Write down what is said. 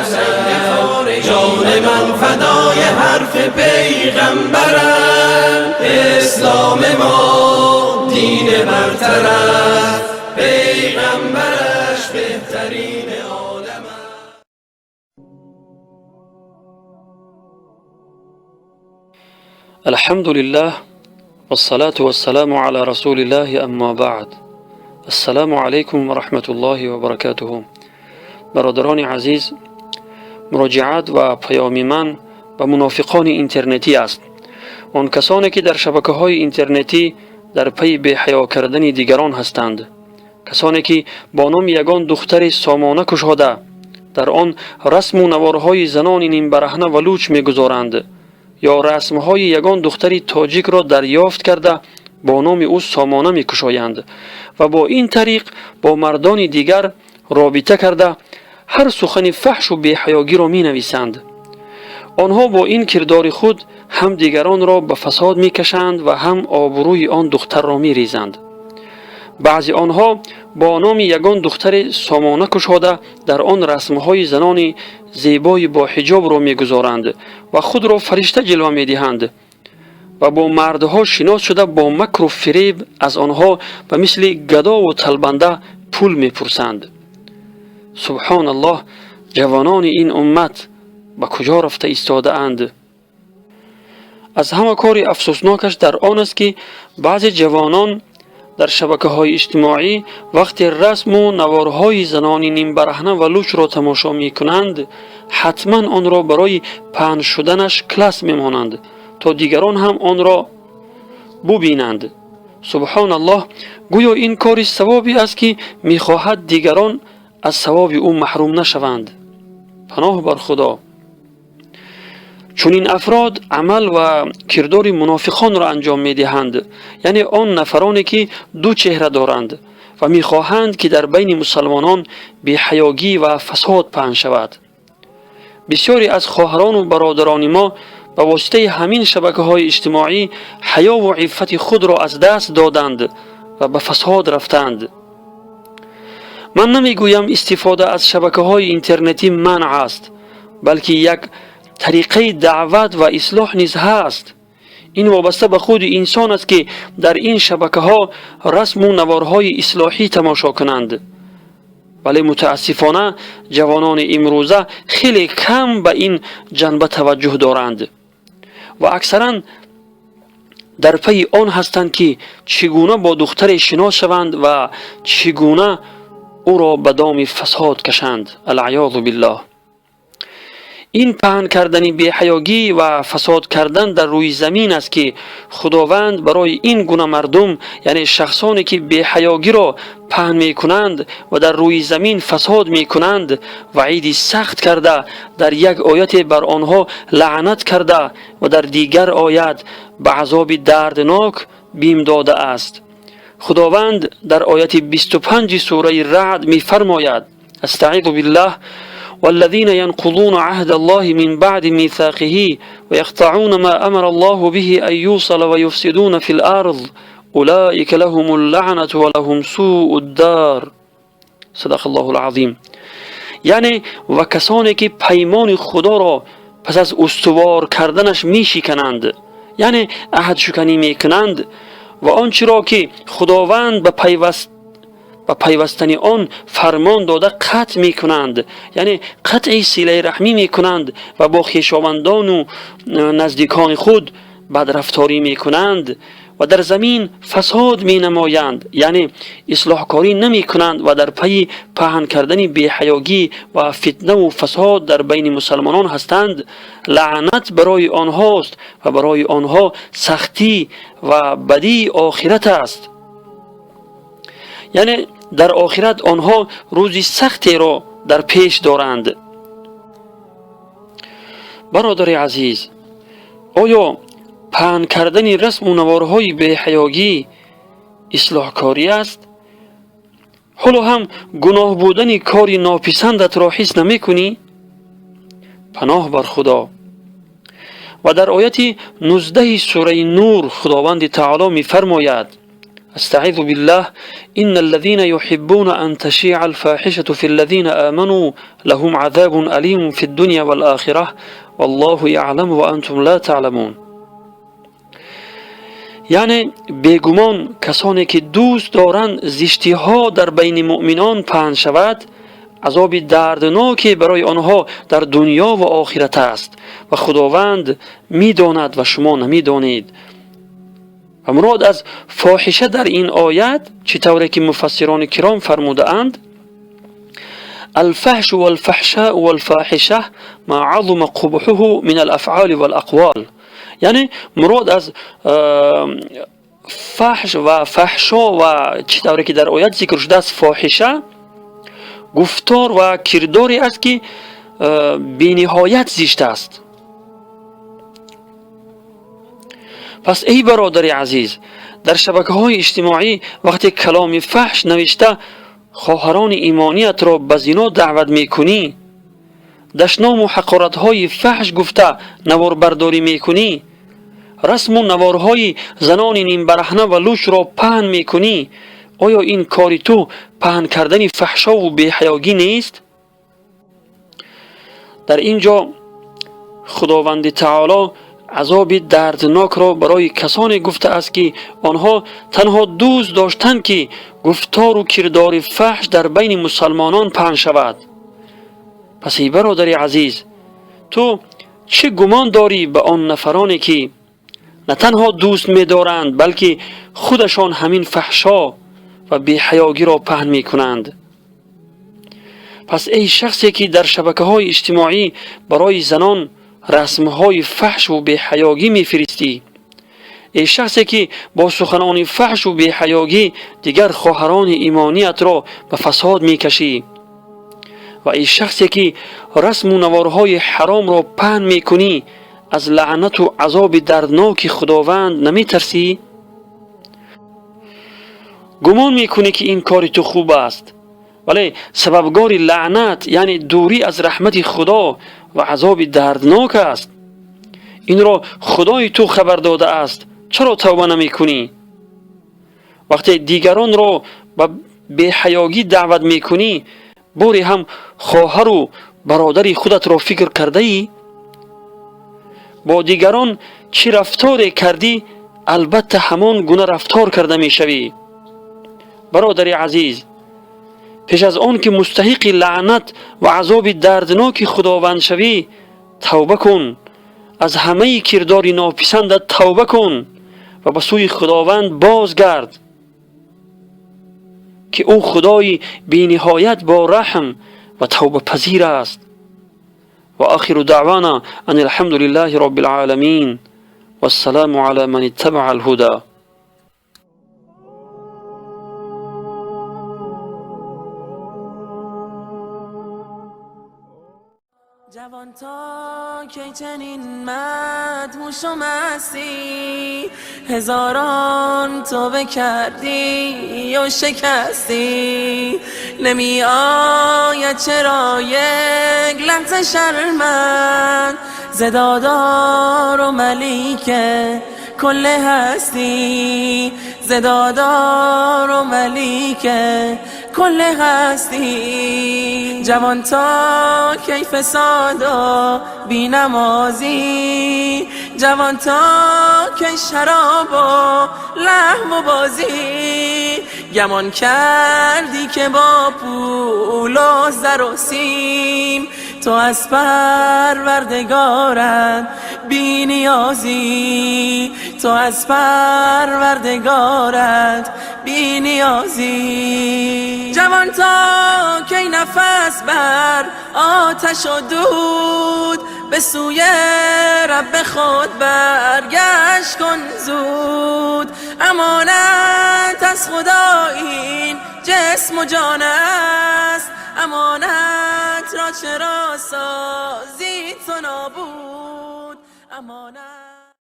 حسین جان من فدای حرف پیغمبرم، اسلام ما دین برتر است، پیغمبرش بهترین عالم است. الحمد لله والصلاة والسلام على رسول الله اما بعد. السلام علیکم و رحمت الله و برکاته. برادران عزیز، مراجعت و پیام من به منافقان اینترنتی است. آن کسانی که در شبکه های اینترنتی در پی بی حیا کردن دیگران هستند، کسانی که با نام یگان دختر سامانه کشاده در آن رسم و نوارهای زنان نیم برهنه و لوچ میگذارند یا رسمهای یگان دختری تاجیک را دریافت کرده با نام او سامانه میکشایند و با این طریق با مردان دیگر رابطه کرده هر سخن فحش و بی‌حیاگی را مینویسند. آنها با این کردار خود هم دیگران را به فساد میکشند و هم آبروی آن دختر را میریزند. بعضی آنها با نام یگان دختر سامانه کشاده در آن رسمهای زنان زیبای با حجاب را میگذارند و خود را فرشته جلوه میدهند و با مردها شناس شده با مکر و فریب از آنها به مثل گدا و تلبنده پول میپرسند. سبحان الله، جوانان این امت به کجا رفته ایستاده اند؟ از همه کاری افسوسناکش در آن است که بعضی جوانان در شبکه های اجتماعی وقتی رسم و نوارهای زنان نیم برهنه و لوچ را تماشا می کنند، حتما آن را برای پهن شدنش کلاس می مانند تا دیگران هم آن را ببینند. سبحان الله، گویا این کاری ثوابی است که می خواهد دیگران از ثواب او محروم نشوند. پناه بر خدا. چون این افراد عمل و کردار منافقان را انجام می دهند، یعنی آن نفرانی که دو چهره دارند و می خواهند که در بین مسلمانان بی‌حیاگی و فساد پهن شود. بسیاری از خواهران و برادران ما به واسطه همین شبکه های اجتماعی حیا و عفت خود را از دست دادند و به فساد رفتند. من نمیگویم استفاده از شبکه های اینترنتی منع است، بلکه یک طریقه دعوت و اصلاح نیز هست. این وابسته به خود انسان است که در این شبکه ها رسم و نوارهای اصلاحی تماشا کنند. ولی متاسفانه جوانان امروزه خیلی کم به این جنبه توجه دارند و اکثرا در پی آن هستند که چگونه با دختر شناس شوند و چگونه او را به دام فساد کشند. العیاذ بالله. این پهن کردن بی‌حیاگی و فساد کردن در روی زمین است که خداوند برای این گونه مردم، یعنی شخصانی که بی‌حیاگی را پهن میکنند و در روی زمین فساد میکنند، وعید سخت کرده در یک آیت بر آنها لعنت کرده و در دیگر آیت به عذاب دردناک بیم داده است. خداوند در آیت 25 سوره رعد میفرماید: استعیذ بالله والذين ينقضون عهد الله من بعد ميثاقه ويقطعون ما أمر الله به أن يوصل ويفسدون في الأرض أولئك لهم اللعنة ولهم سوء الدار. صدق الله العظیم. یعنی و کسانی که پیمان خدا را پس از استوار کردنش میشکنند، یعنی عهد شکنی میکنند و آنچه را که خداوند به پیوستن آن فرمان داده قطع میکنند، یعنی قطع صله رحمی میکنند و با خویشاوندان و نزدیکان خود بدرفتاری میکنند و در زمین فساد مینمایند، یعنی اصلاح کاری نمیکنند و در پی پهن کردن بی‌حیاگی و فتنه و فساد در بین مسلمانان هستند. لعنت برای آنهاست و برای آنها سختی و بدی آخرت است. یعنی در آخرت آنها روزی سختی را در پیش دارند. برادر عزیز، آیا پهن کردن رسم و نوارهای بی‌حیاگی اصلاح کاری است؟ حالا هم گناه بودن کاری ناپسندت را حس نمی کنی؟ پناه بر خدا. و در آیت 19 سوره نور خداوند تعالی می فرماید: أستعيذ بالله: إن الذين يحبون أن تشيع الفاحشة في الذين آمنوا لهم عذاب أليم في الدنيا والآخرة والله يعلم وأنتم لا تعلمون. Яъне бегумон касоне ки дӯст доранд зиштиҳо дар байни муъминон паҳн шавад, азоби дардноке барои онҳо дар дунё ва охират аст ва Худованд медонад ва шумо намедонед. Ва мурод аз фоҳиша дар ин оят, чӣ тавре ки муфассирони киром фармудаанд: الفحش والفحشاء والفاحشة ما عظم قبحه من الأفعال والأقوال. Яъне мурод аз фаҳш ва фаҳшо ва чӣ тавре ки дар оят зикр шудааст фоҳиша, гуфтор ва кирдоре аст ки бениҳоят зишт аст. Пас эй бародари азиз, дар шабакаҳои иҷтимоӣ вақте каломи фаҳш навишта хоҳарони имониятро ба зино даъват мекунӣ, дашному ҳақоратҳои фаҳш гуфта наворбардорӣ мекунӣ, расму наворҳои занони нимбараҳна ва лучро паҳн мекунӣ, оё ин кори ту паҳн кардани фаҳшову беҳаёгӣ нест? Дар ин ҷо Худованди Таоло азоби дарднокро барои касоне гуфтааст, ки онҳо танҳо дӯст доштанд, ки гуфтору кирдори фаҳш дар байни мусалмонон паҳн шавад. Пас эй бародари азиз, ту чӣ гумон дорӣ ба он нафароне, ки на танҳо дӯст медоранд, балки худашон ҳамин фаҳшо ва беҳаёгиро паҳн мекунанд? Пас эй шахсе, ки дар шабакаҳои иҷтимоӣ барои занон расмҳои фаҳшу беҳаёгӣ мефиристӣ, эй шахсе, ки бо суханони фаҳшу беҳаёгӣ дигар хоҳарони имониятро ба фасод мекашӣ, ва эй шахсе, ки расму наворҳои ҳаромро паҳн мекунӣ, аз лаънату азоби дардноки Худованд наметарсӣ? Гумон мекунӣ, ки ин кори ту хуб аст, вале сабабгори лаънат, яъне дурӣ аз раҳмати Худо ва азоби дарднок аст. Инро Худои ту хабар додааст. Чаро тавба намекунӣ? Вақте дигаронро ба беҳаёгӣ даъват мекунӣ, боре ҳам хоҳару бародари худатро фикр кардаӣ? Бо дигарон чӣ рафторе кардӣ, албатта ҳамон гуна рафтор карда мешавӣ. Бародари азиз, пеш аз он ки мустаҳиқи лаънат ва азоби дардноки Худованд шавӣ, тавба кун, аз ҳамаи кирдори нописандат тавба кун ва ба сӯи Худованд бозгард, ки ӯ Худои бениҳоят бо раҳм ва тавбапазир аст. Ва охиру даъвана ан алҳамду лиллаҳи робби лъоламин вассаламу ала ман иттабаа алҳуда. جوان تا کی چنین مدهوش و مستی، هزاران توبه کردی و شکستی، نمی آید چرا یک لحظه شرمت ز دادار و ملیک کل هستی، ز دادار و ملیک کل هستی. جوان تا کی فساد و بی نمازی، جوان تا کی شراب و لهو و بازی، گمان کردی که با پول و زر و سیم، تو از پروردگارت بی نیازی، تو از پروردگارت بی نیازی. جوان تا کی نفس بر آتش و دود، به سوی رب خود برگشت کن زود. امانت از خدا این جسم و جان است، امانت را چرا سازی تو نابود. امانت